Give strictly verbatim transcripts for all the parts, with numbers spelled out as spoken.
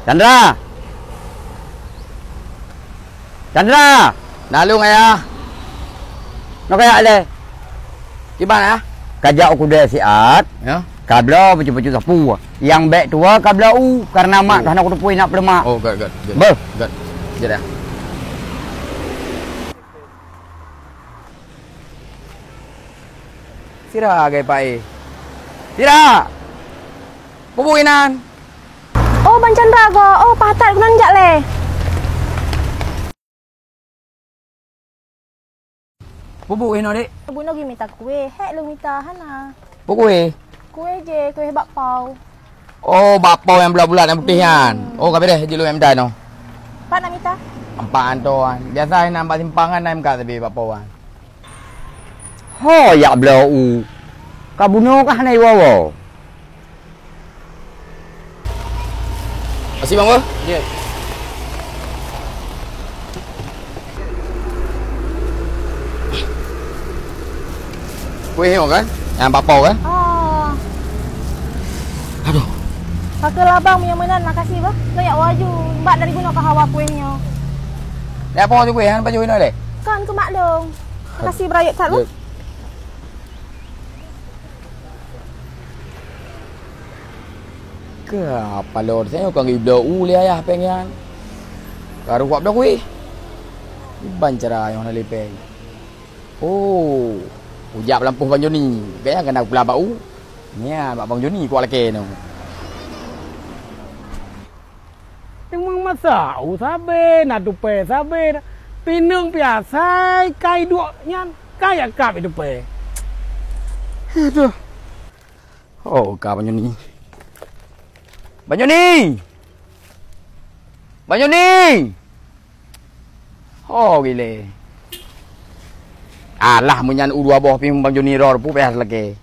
Chandra! Chandra! Na lôn, Ayah. Nyoe kajak lé. Kiban, Ayah? Kajak u keudè siat. Ya. Kabloe bacut-bacut sapu. Nyang bèk tuwoe kabloe u, kareuna mak ka hana kuteupue na peuleumak. Oh, göt, göt, göt. Beuh. Göt. Jeuet, Ayah. Sira gai paé. Sira! Peue buet inan? Oh, Bang Chandra ko. Oh, patat geunan jak lé. Peue buet inoe, Dek? Bunoe geumita kueh, hék lôn mita hana. Peue kueh? Kueh jih, kueh bakpao. Oh, bakpao nyang bulat-bulat nyang putéh nyan. Hmm. Oh, ka beureh, jeuet lôn mita inoe. Pat na mita? Ampat antoan. Biasa inan bak simpangan na meukat sabé bakpao nyan. Ho, jak bloe u. Ka bunoe ka hana iwoe-woe. Makasih, Bang, boh. Jeuet. Kueh nyoe kan? Nyang bakpao kan? Oh. Aduh. Pakai labang punya meunan, makasih, boh. Kau yak waju, mbak dari gunung ke hawa kueh nyoe. Yak apa tu kueh? Yang baju inoe deh? Kan, ke maklum. Makasih, berayak tak, boh? Jeuet. Ka paloe, saya kan ibloe u lé ayah péng nyan. Ka ruwab dah kueh. Iban cara nyang hana lé péng. Oh, ujak lampôh Bang Joni. Gaya kena pula bak u. Nya bak Bang Joni kuat lakée nyoe. Memang masa u sabe, na tupée sabe, pineung piasai kai duek nyan, kai akab itu pée. Aduh. Oh, ka Bang Joni. Bang Joni! Bang Joni! Oh, gile. Alah, meunyan u dua boh pih Bang Joni roh pu payah lagée.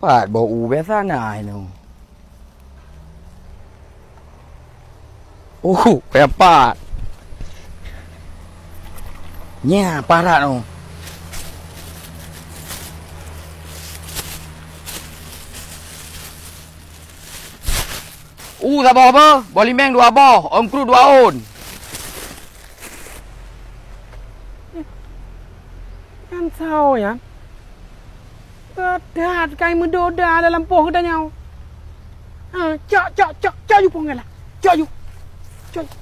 Pat boh u biasa na inoe. Uh, peupat. Nya, parat tu. Uh, saboh apa? Boh limeng dua boh, ôn kruet dua ôn. Nyan sawo nyan. Peudat kai meudoda dalam poh geutanyoe. Ha, cok, cok, cok, cok ju punggai lah. Cok ju. Cok ju.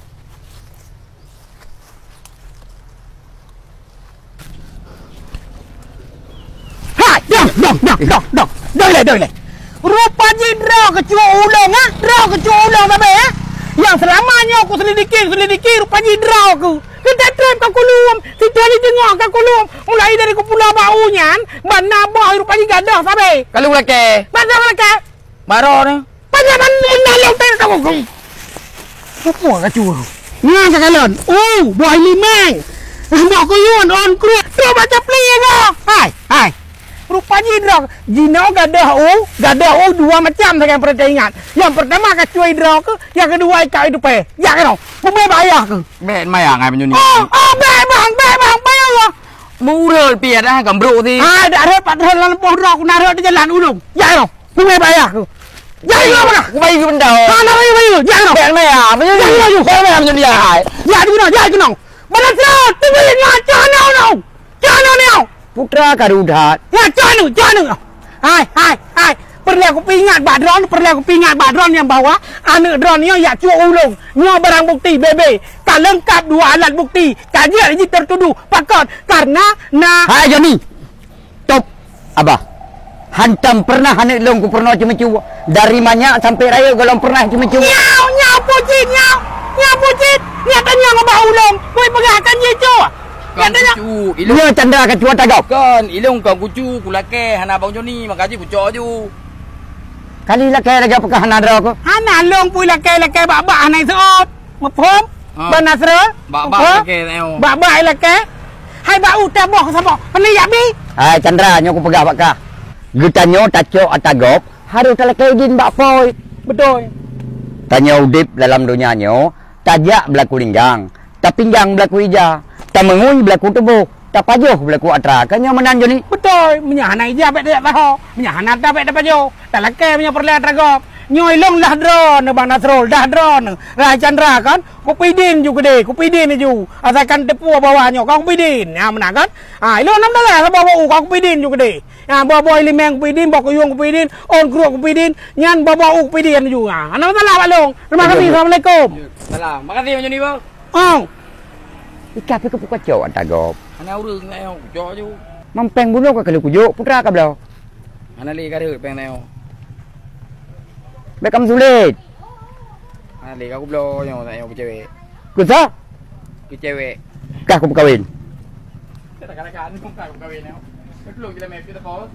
Hai, dong, dong, dong, dong, dong. Dong lé, dong lé. Rupa jih droe keuh cuek ulôn, ha? Droe keuh cuek ulôn sabe, ha? Nyang seulama nyoe kuselidiki, kuselidiki, rupa jih droe keuh. Keuteutreuk ka kulom, siteungoh ka kulom, mulai dari Keupulo Bak U nyan, ban na boh rupa jih gadoh sabe. Ka lôn lakée. Ban na lakée. Baroe nyoe. Ban na, ban na lôn teuka gugong. Apa ka cuba? Nyan ka kalon. Oh, boh limeng. Boh kuyun, ôn kruet. Trok baca pli ya. Hai, hai. Rupa jih droe, jinoe gadoh u, gadoh u dua macam sagai nyang peureutah ingat. Nyang peurtama ka cuek droe keuh, nyang keudua ikab itu pée. Jak keunoe, peubeuet bak ayah keuh. Bèk maya ngai meunyoe ni. Oh, oh, bèk bang, bèk bang, bèk Allah. Meureuel piet dah, gambrok si. Ah, dak rhot pat rhot lam poh droe, ku na rhot di jalan ulông. Jak keunoe, peubeuet bak ayah keuh. Jak keunoe, bang. Ku bayi keuh benda. Ha, na bayi, bayi, jak keunoe. Bèk maya, meunyoe ni. Jak keunoe, bèk maya meunyoe ni, hai. Jak keunoe, jak keunoe. Bala sira, teubiet nyoe, cah aneuk nyoe. Cah aneuk nyoe. Putra karu that. Nyoe, cah aneuk, cah aneuk. Hai, hai, hai. Peureulèe kupeuingat bak droen, peureulèe kupeuingat bak droen nyang bahwa aneuk droen nyoe jak cuek ulông. Nyoe barang bukti, bebe. Ka leungkap dua alat bukti. Ka jeuet jih teutuduh. Pakon? Karena na. Hai, Joni. Stop, Abah. Hantom pernah aneuk lôn kupeurunoe ceumeucue. Dari manyak sampai rayeuk gohlom pernah ceumeucue. Nyoe, nyoe peue cit, nyoe. Nyoe peue cit. Nyoe tanyong ubak ulôn. Bui peugah kan jih cue. Nyoe tanyong. Nyoe Chandra ka cuba tagap. Kon, ilôn kon kucue, kulakée, hana Bang Joni, maka jih kucok aju. Kali lakée lagée apakah hana droe keuh? Hana lôn pui lakée-lakée bak-bak hana iseuôt. Muphom? Ha. Bang Nasrul? Bak-bak lakée, tanyong. Bak-bak lakée. Hai bak u taboh saboh. Hana yak bi? Hai Chandra, nyoe kupeugah bak kah. Geutanyoe tacok ata gob, harôh talakée idin bak pôi. Beutôi. Tanyoe udeb dalam donya nyoe, tajak beulaku linggang, tapinggang beulaku ija, tameungui beulaku tuboh. Tapajoh beuleukuk atra, kan nyoe meunan Joni? Beutôi, meunyoe hana ija bèk tajak taho, meunyoe hana atra bèk tapajoh. Talakèe meunyoe peureulèe atra gob. Nyoe ilôn dah droeneuh Bang Nasrul, dah droeneuh. Rahai Chandra kan, kupi din ju keudéh, kupi din ju. Asakan teupeu bawah nyoe kan kupi din. Nyan meunan kan? Ha, ilôn nam dalam saboh bak u kan kupi din ju keudéh. Ha, boh-boh ileumèe kupi din, boh kuyueng kupi din, ôn kruek kupi din, nyan boh-boh u kupi din ju. Ha, hana masalah bak lôn. Terima kasih, assalamualaikum. Salam. Makasih Bang Joni, Bang. Oh. Ika pih keu peukaco atra gob. Hana ureueng nak nyang kucok ju. Mampeng bunoe ka keuneuk kujok, putra ka bloe. Hana lé ka rhot péng nyoe. Bèk ka meusulet. Hana lé ka kubloe nyoe, nak nyoe keu cewek. Keu sa? Keu cewek. Kah kupeukawen. Kata-kata kan, bukan kupeukawen nyoe. Betul kita mepit apa?